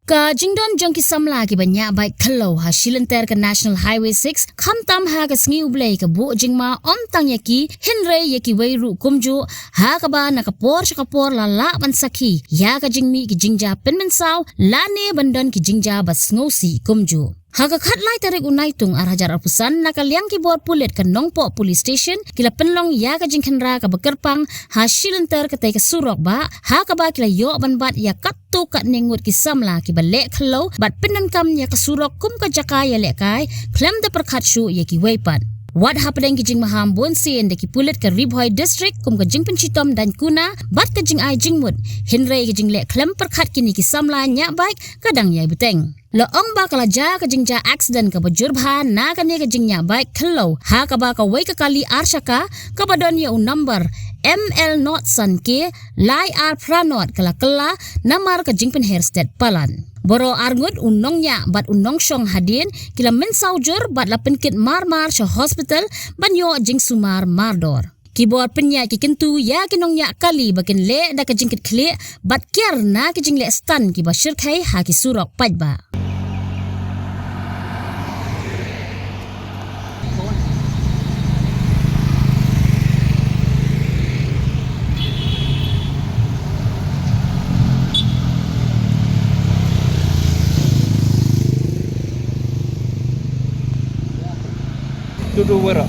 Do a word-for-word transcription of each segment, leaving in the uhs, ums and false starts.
Ka jingdon jong ki samla kiba ñiah bike khlaw ha shilynter ka National Highway six, khamtam ha ka sngi U Blei ka buh jingma ym tang ïa ki, hynrei ïa kiwei ruh kumjuh, ha kaba na ka por sha ka por la lah ban sakhi ïa ka jingmih ki jingjia pynmynsaw, lane ban don ki jingjia ba sngewsih kumjuh. Ha ka khatlai tarik u Naitung ar hajar arphew san, na ka liang ki bor pulit ka Nongpoh Police Station ki la pynlong ïa ka jingkhynra kaba kyrpang ha shilynter katei ka surok bah, ha kaba ki la ïoh ban bat ïa katto katne ngut ki samla kiba leh khlaw bad pyndonkam ïa ka surok kum ka jaka ïalehkai, khlem da pyrkhat shuh ïa kiwei pat. Wat hapdeng ki jingmaham bunsien da ki pulit ka Ri Bhoi District kum ka jingpynshitom daiñ kuna bad ka jingai jingmut, hynrei ka jingleh khlem pyrkhat kine ki samla ñiah bike ka dang ïai bteng. La ong ba ka la jia ka jingjia accident kaba jur bha na kane ka jingñiah bike khlaw, ha kaba kawei ka kali ar shaka kaba don ïa u number M L not san K lai ar phra not ka la kylla namar ka jingpynher stet palat. Baroh ar ngut, u nongñiah bad u nongshong hadien, ki la mynsaw jur bad la pynkit mar mar sha hospital ban ïoh jingsumar mardor. Ki bor pynïaid ki kyntu ïa ki nongñiah kali ba kin leh da ka jingkitkhlieh bad kiar na ki jingleh stunt kiba shyrkhei ha ki surok paidbah. Tutu wara.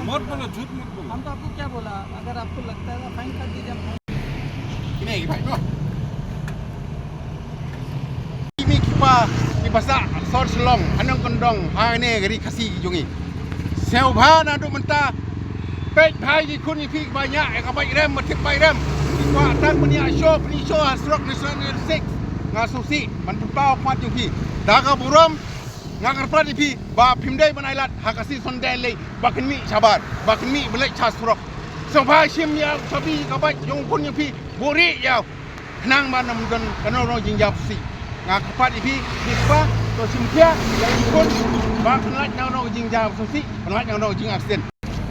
मत बोलो, झूठ मत बोलो। हम तो आपको क्या बोला, अगर आपको लगता है तो फाइन काट दीजिए, हम Kine ki paidbah. Kine ki paidbah, ki paidbah sor Shillong, hangne kyndong, hangne ka ri Khasi jong ngi. Sngewbha naduh mynta, peit bha ïa ki khun ïa phi kiba ñiah ïa ka bike rem, ba tip bike rem. Ki kwah tang ban ïa show, ban ïa show ha surok National Highway six. Nga sngewsih ban pynpaw khmat ïa phi. Da ka burom, nga kyrpad ïa phi ba phim dei ban ailad ha ka session dei lei ba kin mih shabar, ba kin mih ban leit sha surok. Sngewbha shim ïa u shabi ka bike jong u khun jong phi, buhrieh ïa u. Khnang ba ym don kano kano jingjia sngewsih. Nga kyrpad ïa phi, phi kpa, to shim khia ïa u khun ba kan lait kano kano jingjia sngewsih, kan lait kano kano jingaccident.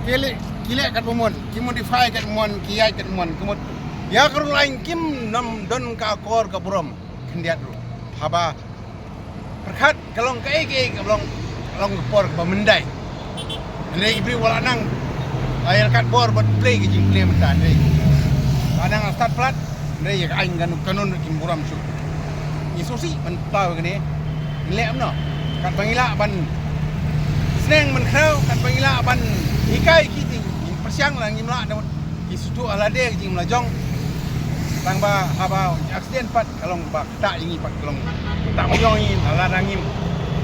Ki leh, ki leh katba mon, ki modify katba mon, ki ïaid katba mon, ki mut ïa ka rung lain kim nym don ka akor ka burom khyndiat ruh. Haba pyrkhat ka long kaei kaei ka long, ka long ka por kaba myndai. Hynrei ki briew wat la nang, la ïa kat bor bad plie ka jingplie mynta hynrei. Wat la nang stad palat hynrei ïa ka aiñ ka kanun kim burom shuh. Ngi sngewsih ban pynpaw ïa kane. Ngi leh kumno? Katba ngi lah ban sneng ban khraw, katba ngi lah ban hikai ki, te ngim pyrshang, la ngim lah, namar ki sngewthuh ha lade ka jingim la jong. Tang ba haba accident pat ka long ba ktah ïa ngi pat ka long ktah manyong ïa ngi, la lada ngim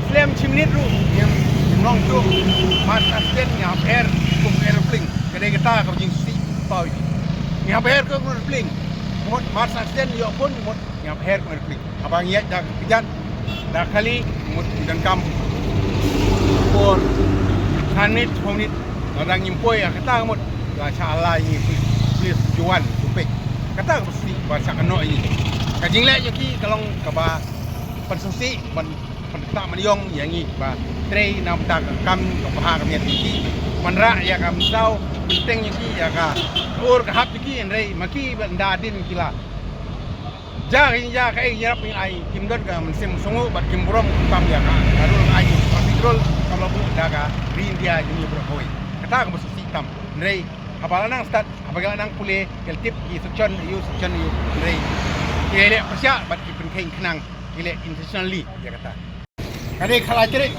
slem shi minit ruh ngim, ngim long shuh. Mass accident ngi hap her kum aeroplane. Ka dei kata ka jingsngewsih pynpaw ïa ngi. Ngi hap her kum aeroplane. Mut mass accident ïoh pun mut ngi hap her kum aeroplane. Haba ngi ïaid da ka kjat da kali mut ngi donkam por san minit, shiphew minit. Lada ngim poi ha kata ka mut la shah ala ïa ngi, pulit ju wan ju peit. Kata kaba sngewsih ba shah kynnoh ïa ngi. Ka jingleh jong ki ka long kaba pynsngewsih ban pynktah manyong ïa ngi ba trei na bynta ka kam ka bha ka miat jong ki. Ban rah ïa ka mynsaw bteng jong ki, ïa ka ur ka hap jong ki, hynrei ma ki ba ynda hadien ki la jia ka jingjia kaei ka jingïarap jingaiñ, kim don ka mynsiem sngewnguh bad kim burom khamtam ïa ka, ka rule ka aiñ, traffic rule kaba la buh da ka ri India jong ngi baroh kawei. Kata kaba sngewsih tam. Hynrei haba la nang stad, haba la nang pule, ki la tip ki section aiu, section aiu, hynrei ki leh pyrshah bad ki pynkheiñ khnang, ki leh intentionally ïa kata. Ka dei khatlai tarik.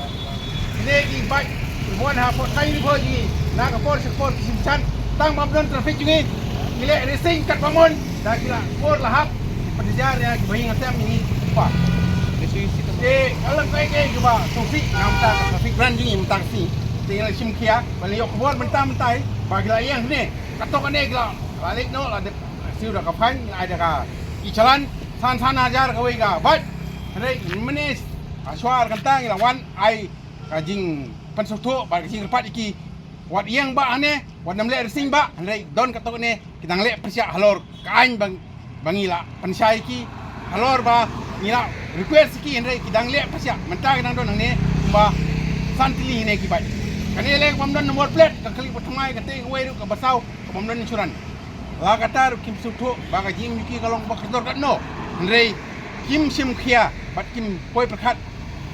Kine ki bike ki wan ha por, tang ïa ki por jong ngi, na ka por sha ka por ki shim shan, tang ba ym don traffic jong ngi. Ki leh racing katba mon, da ki la por la hap, ki pynjah ïa kiba ïing hasem jong ngi. Te ka long kaei kaei kaba sngewsih na bynta ka traffic grant jong ngi mynta ka sngi. Te ngi la shim khia ba la ïoh khubor mynta mynta ba ki la ïeng hangne. Katto katne ki la, la leit noh, la dep siew da ka fine, la ai da ka e-challan san san hajar kawei ka bike. Hynrei mynne ha shuwa ar kynta ngi la wan ai ka jingpynsngewthuh bad ka jingkyrpad ïa ki. Wat ïeng bah hangne, wat nym leh racing bah, hynrei don katto katne ki dang leh pyrshah halor ka aiñ ba, ba ngi la pynshai ïa ki, halor ba ngi la request ïa ki, hynrei ki dang leh pyrshah. Mynta ki dang don hangne kumba san tylli hangne ki bike. Kane leh ka bym don number plate, ka kali ba thymmai, kata kawei ruh kaba saw ka bym don insurance. La katta ruh kim sngewthuh ba ka jingim jong ki ka long kaba kordor katno. Hynrei kim shim khia bad kim poi pyrkhat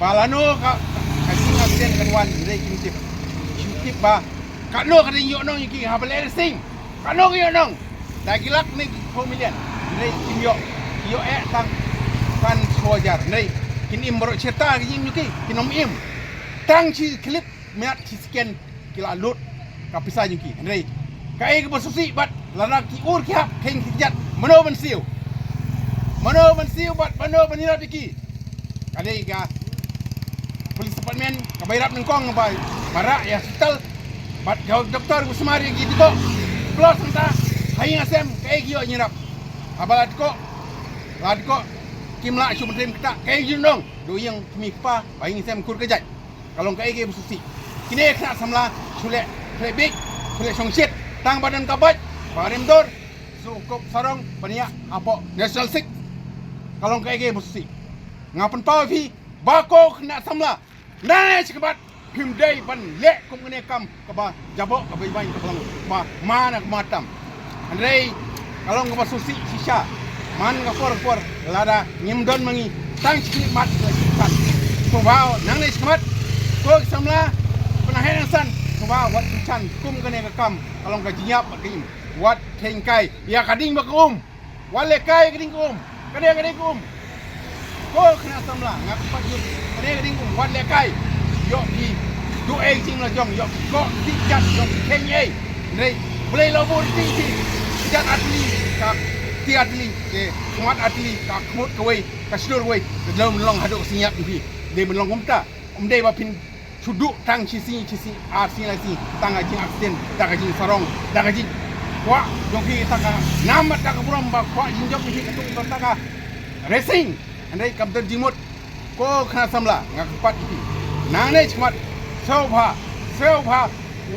ba lano ka, ka jingaccident kan wan, hynrei kim tip. Kim tip ba katno ka dang ïoh nong ïa ki haba leh racing. Katno ka ïoh nong? Da ki lak ne ki phew million. Hynrei kim ïoh, ki ïoh eh tang san shiphew hajar. Hynrei kin im baroh shi rta ka jingim jong ki, kin ym im. Tang shi clip miat shi second ki la lut ka pisa jong ki. Hynrei kaei kaba sngewsih bad lada ki ur ki hap kheiñ ki kjat, mano ban siew? Mano ban siew bad mano ban ïarap ïa ki? Ka dei ka police department kaba ïarap nyngkong ba, ba rah ïa hospital bad ka doktor ba sumar ïa ki dkoh. Plus nangta ha ïing ha sem kaei ki ïoh ïarap? Haba la dkoh, la dkoh kim lah shuh ban trei kata, kaei ki ju nong? Duh ïing kmie kpa, ba ïing sem kur ka jait. Ka long kaei kaei ba sngewsih. Kine khynnah samla shu leh, shu leh bieit, shu leh shongshit. Tang ba don ka bike, ba rem dur, shu kop sarong ban ïa hapoh National Six. Ka long kaei kaei ba sngewsih. Nga pynpaw ïa phi ba ko khynnah samla, nangne shakhmat phim dei ban leh kum kane ka kam kaba jaboh, kaba iwaiñ, kaba long, kaba ma na kaba tam. Hynrei ka long kaba sngewsih shisha. Man ka por ka por lada ngim don ma ngi tang shi khyllipmat, shi khyllipmat. Sngewbha nangne shakhmat ko ki samla, pynaheh nangsan, sngewbha wat pynjan kum kane ka kam, ka long ka jingïap bad ka im. Wat kheiñ kai ïa ka ding bad ka um. Wat lehkai ka ding ka um. Ka dei ka ding ka um. Ko khynnah samla, nga kyrpad ïa phi, ka dei ka ding ka um, wat lehkai. Ïoh phi duh ei jingla jong, ïoh phi koh phi jat, ïoh phi kheiñ ei. Hynrei Blei la buh riti phi. Jat artylli ka kti artylli, te khmat artylli ka khmut kawei, ka shlur kawei. Te dei ban long haduh ka sngi ïap jong phi. Dei ban long kumta. Ym dei ba phin shu duh tang shi sngi, shi sngi, ar sngi, lai sngi, tang ka jingaccident, da ka jingsarong, da ka jingkwah jong phi, da ka nam bad da ka burom ba kwah jingjop jong phi, katto katne ka racing. Hynrei kam don jingmut. Ko khynnah samla, nga kyrpad ïa phi, nangne shakhmat, sngewbha, sngewbha,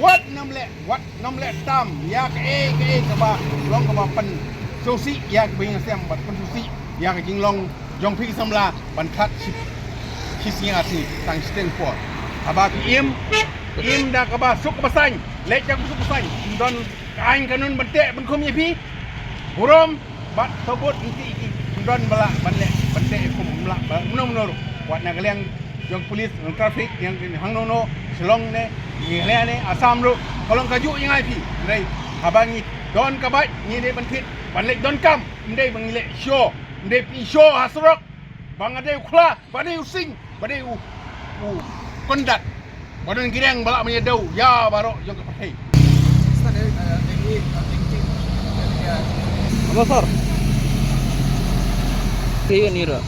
wat nym leh, wat nym leh tam ïa kaei kaei kaba long kaba pynsngewsih ïa kiba ïing sem bad pynsngewsih ïa ka jinglong jong phi ki samla ban khlad shi, shi sngi ar sngi, tang shiteng por. Haba phi im, im da kaba suk kaba saiñ, leit da kaba suk kaba saiñ. Ym don ka aiñ kanun ban teh ban khum ïa phi. Burom bad sabut ïa ki, ym don ba lah ban leh ban teh kum, ym lah ba mano mano ruh. Wat na ka liang jong police, jong traffic, jong hangno hangno, Shillong ne, Meghalaya ne, Assam ruh, ka long kajuh ïa nga ïa phi. Hynrei haba ngi don ka bike, ngi dei ban thied ban leit donkam, ym dei ba ngi leh show. Ym dei phi show ha surok ba nga dei u khla, ba dei u sing, ba dei u, u kyndat, ba don ki reng ba lah ban ïa dew ïa baroh jong ka pyrthei. Apa, sir? Kayu ni, Ra.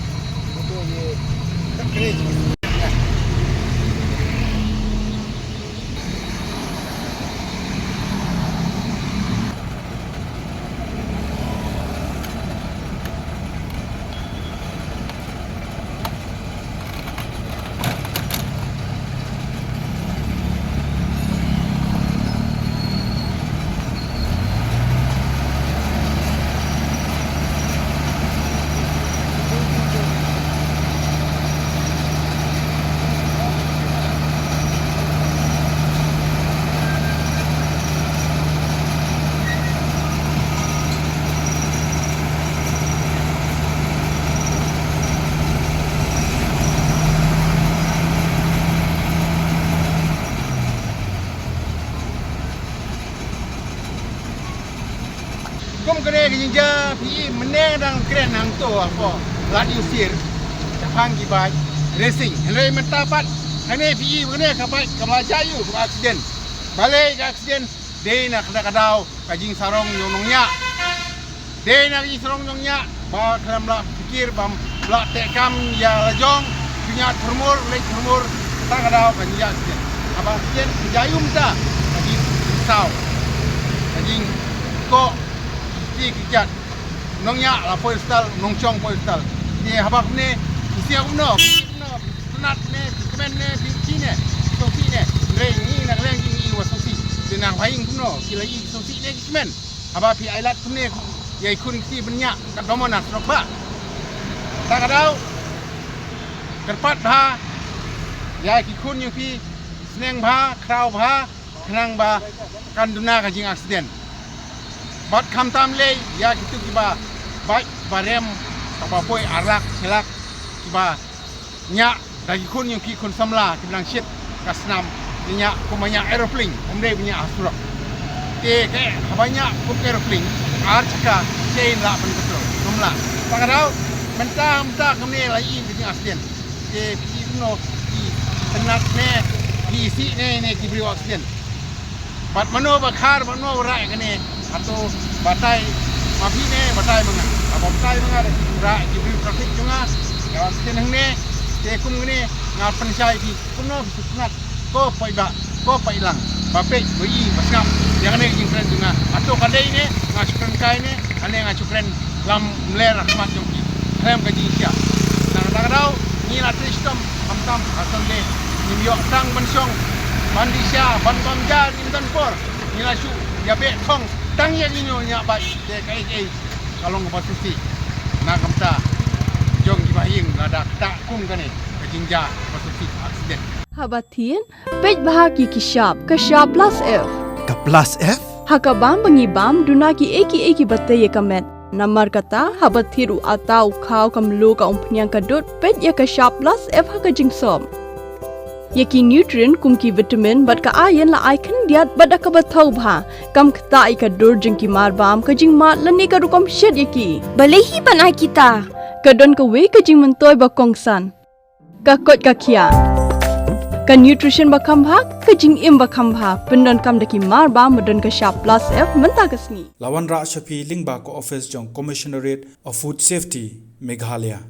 Kum kane ka jingjia phi i mynne dang kren hangto hapoh Lad Iwsir shaphang ki bike racing. Hynrei mynta pat hangne phi i kane ka bike kaba la jia ïa u ka accident. Balei ka accident? Dei na kata ka daw ka jingsarong jong u nongñiah. Dei na ka jingsarong jong u nongñiah ba khlem lah pyrkhat bam Lah teh kam ïa la jong, pynïaid thurmur, leit thurmur, kata ka daw ka jia accident. Haba accident ka jia ïa u mynta, ka jingsaw, ka jingkoh, ki ki jat. Nongñiah la poi hospital, nongchong poi hospital. Te haba kumne, ki sia kumno, kumno, ki sngewtynnat ne, ki kmen ne, ki chi ne, sngewsih ne. Hynrei ngi na ka liang jong ngi wa sngewsih. Te nang phaing kumno, ki la i sngewsih ne, ki kmen. Haba phi ai lad kumne, ïa i khun ki ban ñiah, ka domo na surok ba. Ta ka daw, kyrpad bha, ïa ki khun jong phi, sneng bha, khraw bha, khnang ba kan duna ka jing accident. Bad khamtam lei, ïa kitu kiba, bike ba rem, kaba poi ar lak, shi lak, kiba ñiah da ki khun jong ki khun samla, kiba nang shit ka snam, ki ñiah kum ba ñiah aeroplane, ym dei ba ñiah ha surok. Te ka haba ñiah kum aeroplane, ar chaka, chain lah ban control, samla. Ta ka daw, mynta, mynta kumne la i ba jing accident. Te phi kumno, phi sngewtynnat ne, phi sih ne, ne ki briew accident. Bad mano ba khar, bad mano ba rai kane, hato batai ma phi ne, batai ma nga. Haba batai ma nga, rai ki briew traffic jong nga, ïa accident hangne, te kum kane, nga pynshai phi, kumno phi sngewtynnat, ko paidbah, ko paidlang, ba peit, ba i, ba sngap, ïa kane ka jingkren jong nga. Hato ka dei ne, nga shu kren kai ne, ane nga shu kren lam mler ha khmat jong ki. Khlem ka jingshisha. Na kata ka daw, ngi la trei shitom, khamtam, ha Sunday. Ngim ïoh tang ban shong, ban dih sha, ban bam ja, ngim don por. Ngi la shu ïa beh thong, tang ïa ngi ñiah bike, te kaei kaei ka long kaba sngewsih. Na ka bynta jong kiba ha ïing, lada ktah kum kane, ka jingjia kaba sngewsih, accident. Haba thied, peit bha ki ki shap, ka shap plus F. Ka plus F? Ha ka bam ba ngi bam, duna kiei kiei kiba tei ïa ka met. Namar kata, haba thied u atta u khaw, ka mluh, ka umphniang, ka dud, peit ïa ka shap plus F ha ka jingsop. Ïa ki nutrient kum ki vitamin bad ka iron la ai khyndiat bad da kaba thaw bha, kam ktah ïa ka dur jong ki mar bam, ka jingmad lane ka rukom shet ïa ki. Balei hi ban ai kita? Ka don kawei ka jingmyntoi ba kongsan. Ka koit ka khiah. Ka nutrition ba kham bha, ka jingim ba kham bha, pyndonkam da ki mar bam ba don ka shap plus F mynta ka sngi. La wanrah sha phi lyngba ka office jong Commissionerate of Food Safety, Meghalaya.